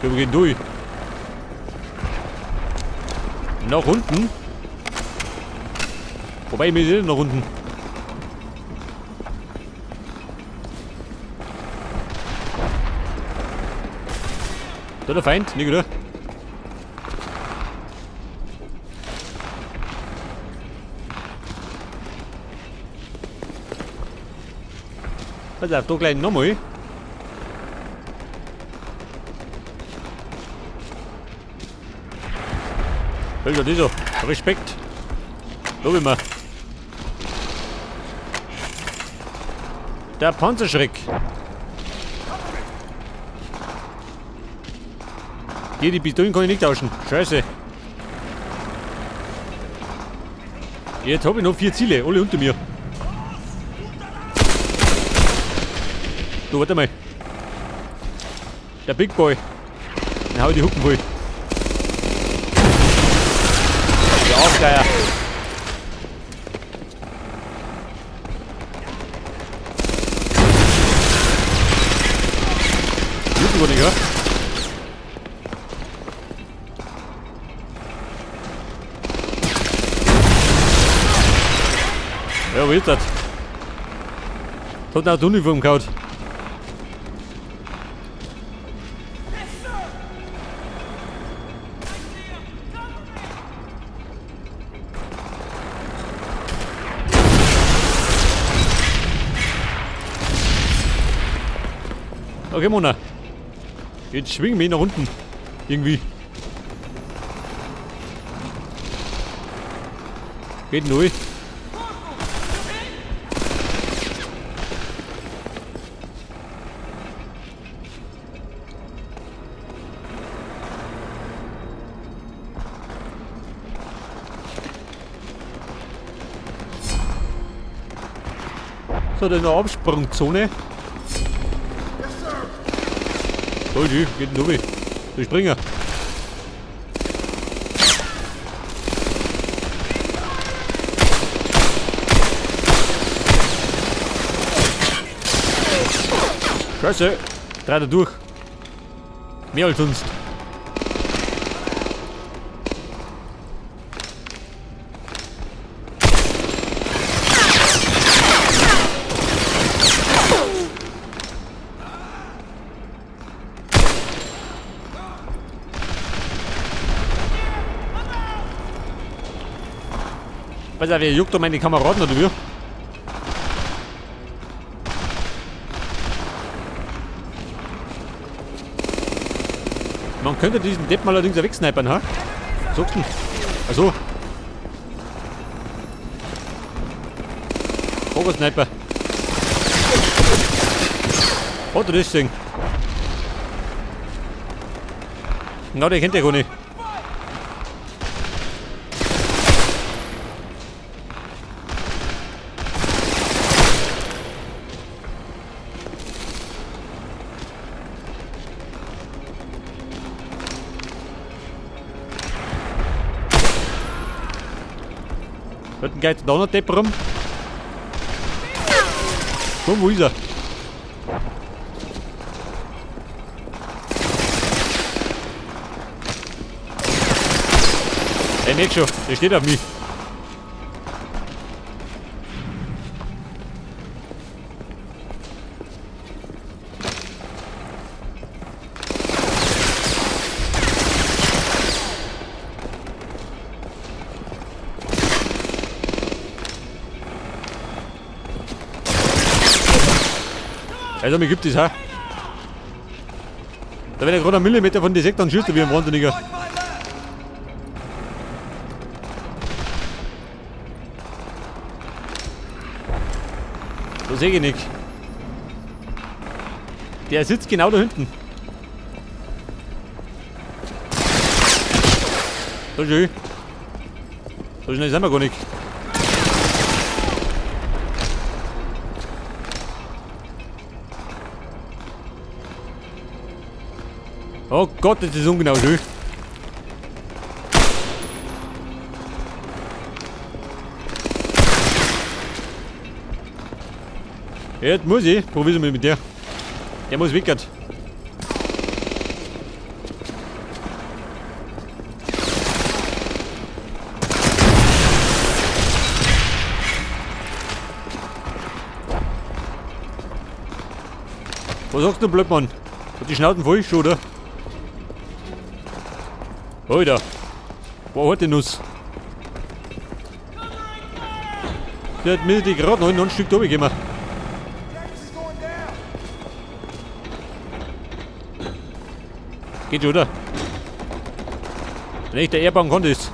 Wir gehen durch. Nach unten. Wobei, wir sind nach unten. Da der Feind, nicht oder? Pass auf, da gleich nochmal. Ja, dieser. Respekt. Lob ich mir. Der Panzerschreck. Hier, die Pistolen kann ich nicht tauschen. Scheiße. Jetzt habe ich noch 4 Ziele, alle unter mir. Du, warte mal. Der Big Boy. Dann hau ich die Hucken voll. Ja, Arschgeier. Jucken gar nicht, ja? Ja, wo ist das? Das hat auch die Uniform gehauen. Okay, Mona. Jetzt schwingen wir nach unten. Irgendwie. Geht null. So, da ist eine Absprungzone. Oh, die geht nur weg. Ich springe. Scheiße. Drei da durch. Mehr als sonst. Pass auf, wer juckt da meine Kameraden oder wie? Man könnte diesen Deppen allerdings auch wegsnipern, ha? Sagst du? Achso. Sniper. Hat er das Ding? Na, der kennt ja gar nicht. Wird ein geiler Donnerdepp rum. Komm, wo ist er? Ey, merk schon, der steht auf mich. Also, mir gibt es, ha? Da wenn er gerade einen Millimeter von dir sieht, dann schießt er wie ein Wahnsinniger. Da sehe ich nicht. Der sitzt genau da hinten. So schön. So schnell sind wir gar nicht. Oh Gott, das ist ungenau schön. Jetzt muss ich. Probier's mal mit der. Der muss weg. Was sagst du, Blödmann? Hat die Schnauzen voll schon, oder? Alter. Wo hat die Nuss? Der hat mir die gerade noch ein Stück durchgegeben. Geht schon, oder? Wenn ich der Airbaum konnte ist.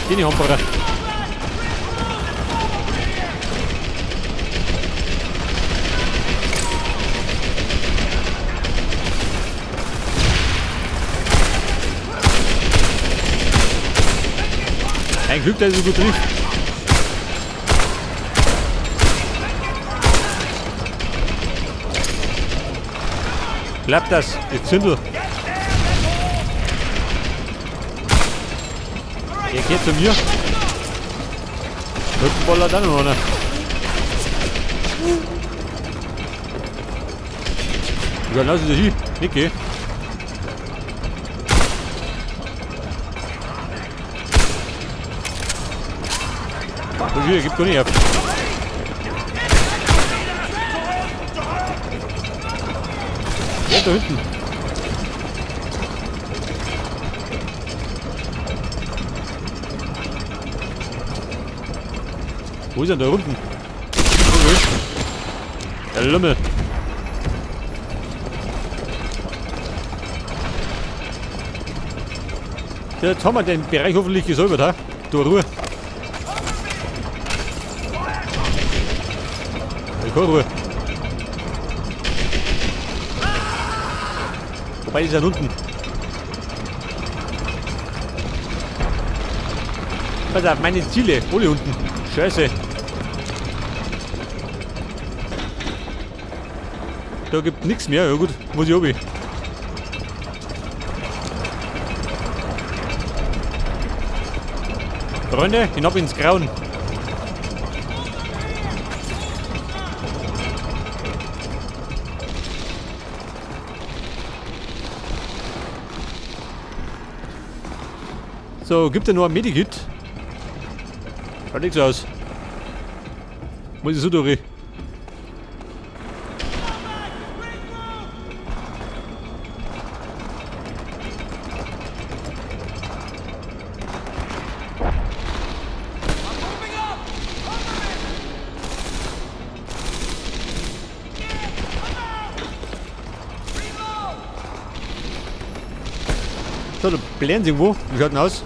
Den Hamperer. Ein Glück, dass ich so gut trifft. Klappt das? Die Zündel. Der geht zu mir. Rückenboller dann noch einer. Ja, lass es hin. Niki. Hier, gibt doch nicht ab. Ja, da hinten. Wo ist denn da unten? Der Lümmel. Jetzt haben wir den Bereich hoffentlich gesäubert, ha? Du Ruhe. Keine Ruhe. Wobei, die sind unten. Pass auf, meine Ziele. Alle unten. Scheiße. Da gibt nichts mehr. Ja gut, muss ich oben. Freunde, hinab ins Grauen. So, gibt ja nur ein Medikit. Schaut nichts aus. Muss ich so durch. So, da blären sie irgendwo. Wie schaut denn aus?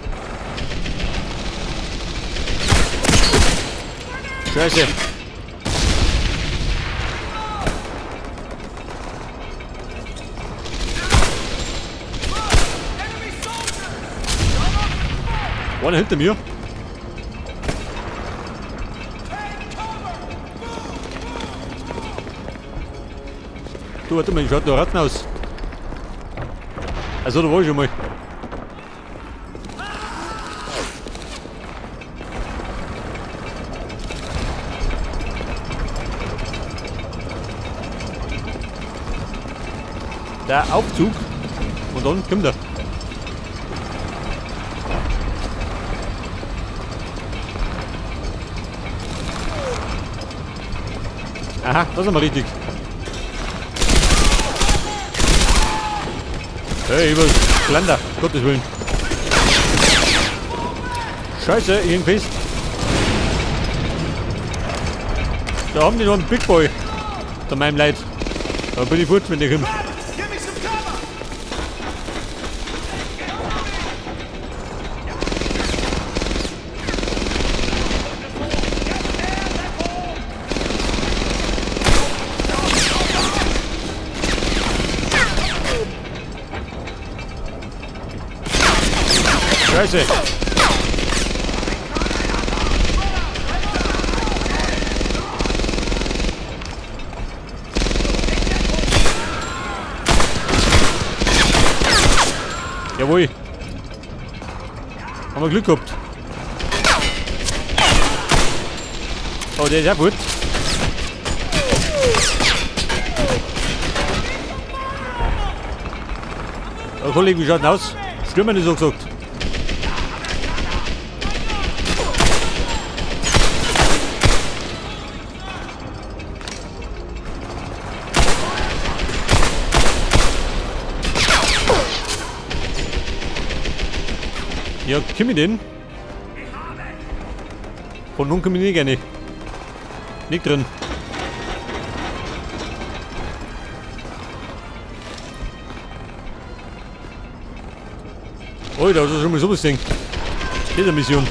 Scheiße. Einer hinter mir. Du, warte mal, wie schaut der Ratten aus? Also, da war ich schon mal. Der Aufzug und dann kommt er. Aha, das ist aber richtig. Hey, über Flander, Gottes Willen. Scheiße, ich häng fest. Da haben die noch einen Big Boy. Da meinem Leid. Da bin ich fort, wenn der kommt. Scheiße. Jawohl. Haben wir Glück gehabt. Oh, der ist auch gut. Oh, Kollege, wie schaut denn aus? Stürmen ist so gesagt. Ja, komm ich denn? Von nun komme ich nicht gerne. Nicht drin. Oh, da ist schon mal sowas Ding. Das ist eine Mission.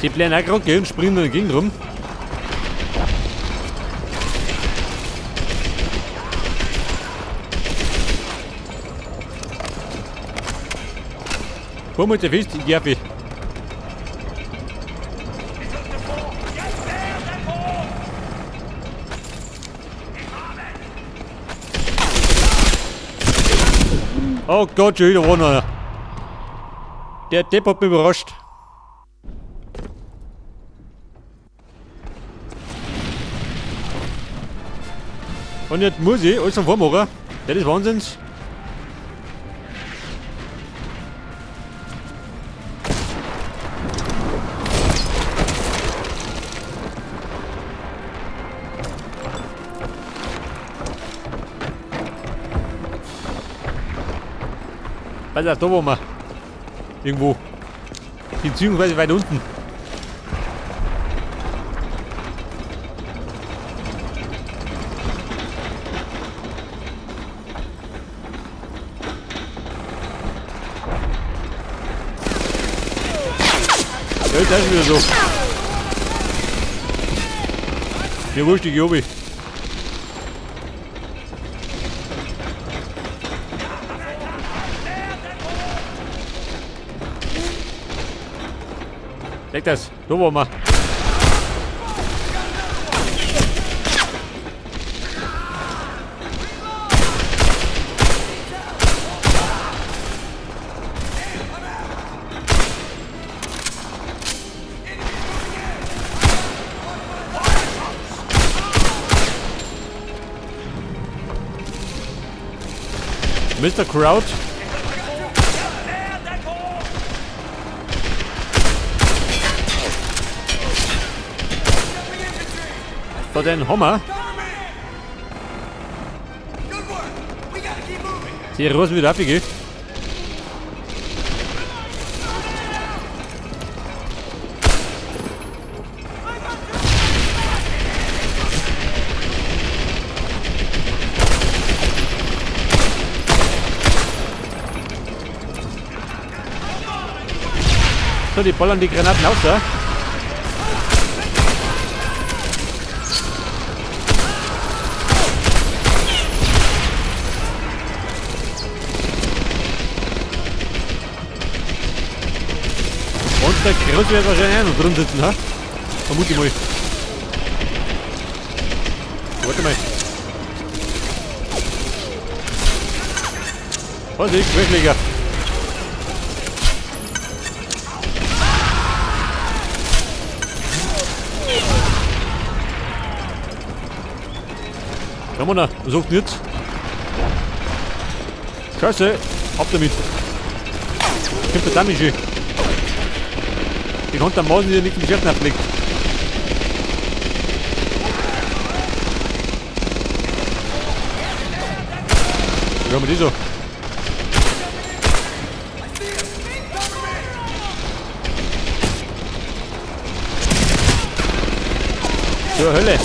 Sie bleiben auch gerade, gell, und springen in der Gegend rum. Komm mit der fest, ich geh auf. Oh Gott, schon wieder einer. Der Depp hat mich überrascht. Und jetzt muss ich alles von vormachen. Das ist Wahnsinns. Pass auf, da waren wir. Irgendwo. Beziehungsweise weit unten. Ja, ist das wieder so. Mir wurscht, ich obi. Leg das, da waren wir. Mr. Crowd. Da den Hammer. Die Rosen wieder abgeht. So, die ballern die Granaten aus, da. Und der Große wird wahrscheinlich auch noch drin sitzen, ha? Vermute ich mal. Warte mal. Vorsicht, Querschläger. Komm mal, was sucht denn jetzt? Scheiße, ab damit. Kommt der Damage. Die konnte am Maus nicht im Schärfen ablegt. Wie haben wir die so? Zur Hölle!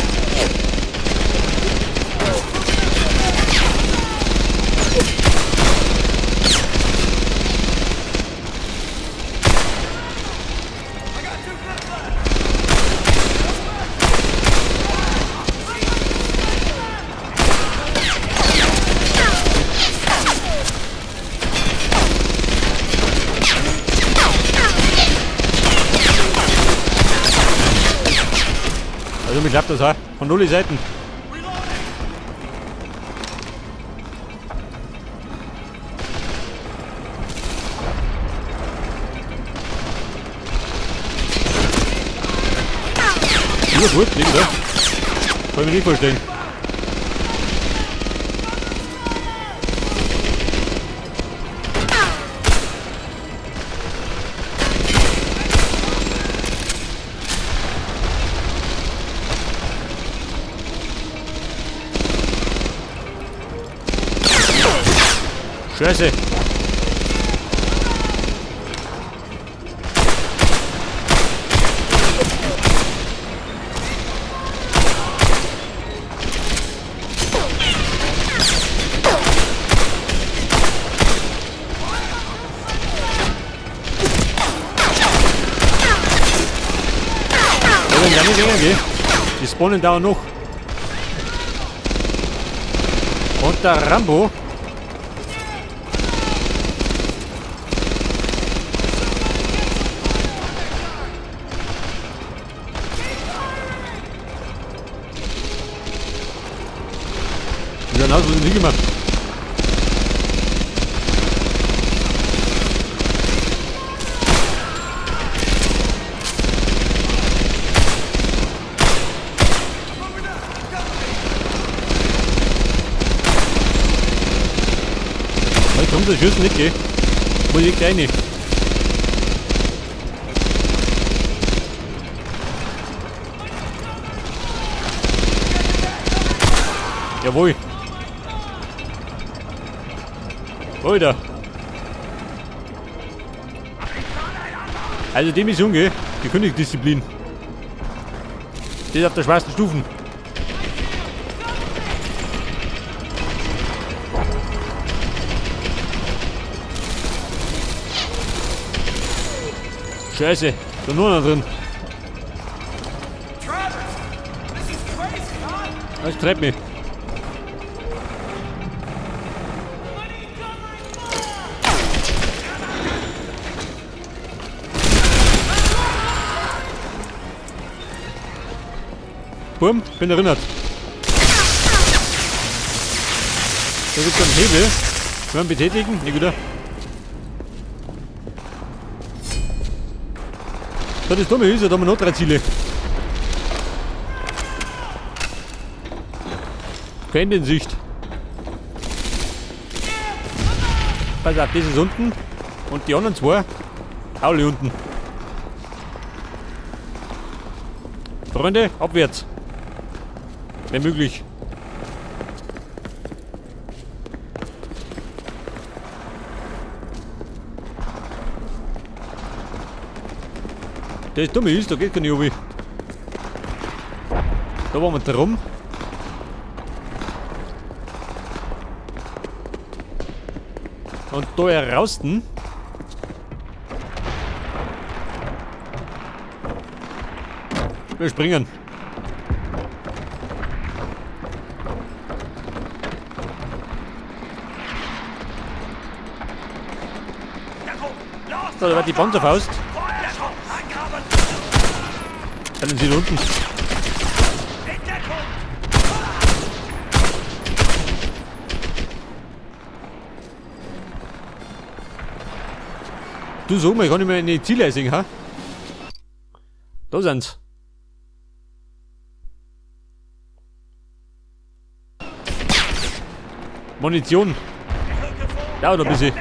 Also mir klappt das auch. Von alle Seiten. Übergut, nicht, oder? Kann ich mir nicht vorstellen. Scheiße! Die spawnen da auch noch. Und der Rambo. Ja, na, so sind die gemacht. Ich komme der Schüssen nicht, gell? Muss ich gleich nicht. Jawohl. Alter. Also die Mission, gell? Die Königsdisziplin. Die ist auf der schwersten Stufen. Scheiße, da nur noch drin. Das treibt mich. Bumm, bin erinnert. Da gibt es einen Hebel. Können wir betätigen? Ne, wieder. Das ist dumme Hüse, da haben wir noch 3 Ziele. Kein in Sicht. Pass auf, das ist unten. Und die anderen zwei, alle unten. Freunde, abwärts. Wenn möglich. Das dumme ist, da geht gar nicht runter. Da waren wir drum. Und da herausten. Wir springen. So, da war die Panzerfaust. Dann sind sie da unten. Du sag mal, ich kann nicht mehr eine Ziele sehen, ha? Da sind's. Munition. Ja, noch ein bisschen.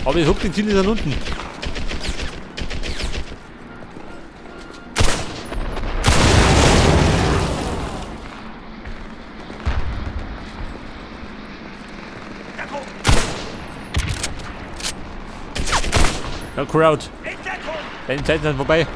Aber ich hab die Ziele sind unten. Ja, Crowd. Deine Zeiten sind vorbei.